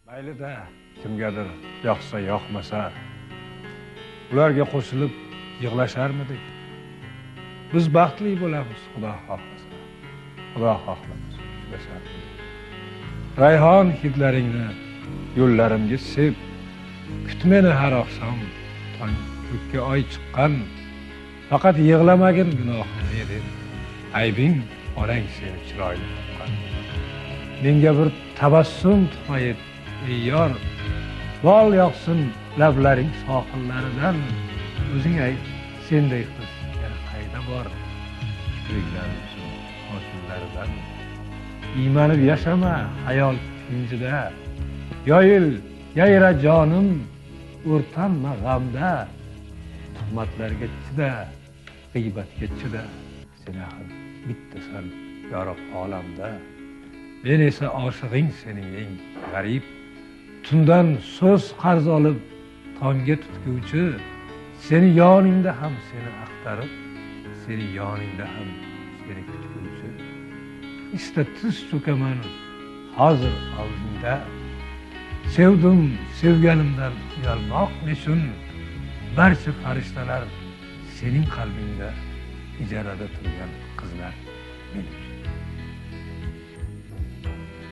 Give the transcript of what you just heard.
Maylida kimgadir yoqsa yoqmasa, ularga qo'shilib yig'lasharmidik. Biz baxtli bo'lamiz, Xudo xohlasa. Xudo xohlasa uchrasharmidik. Rayhon hidlaringni yo'llarimga sep, kut meni har oqshom tong ko'kka oy chiqqan. Faqat yig'lamagin gunohim ne deb, aybing onang seni chiroyli tuqqan. Menga bir tabassum tuhfa et, ey yor, bol yoqsin lablaring sohillaridan. O'zing ayt, senday qiz yana qayda bor? Kipriklar uchun hoshillaridan. Iymanib yashama hayol tinjida, yoyil yayra jonim, o'rtanma g'amda. Tuhmatlarga chida, g'iybatga chida, sen axir bittasan yorug' olamda. Men esa oshig'ing sening eng g'arib, tundan so'z qarz olib tongga tutguvchi, seni yoningda ham seni axtarib, seni yoningda ham seni kutguvchi. Ista tiz cho'kaman hozir oldingda, sevdim sevganimdan uyalmoq nechun? Barcha farishtalar sening qalbingda, ijarada turgan qizlar men uchun.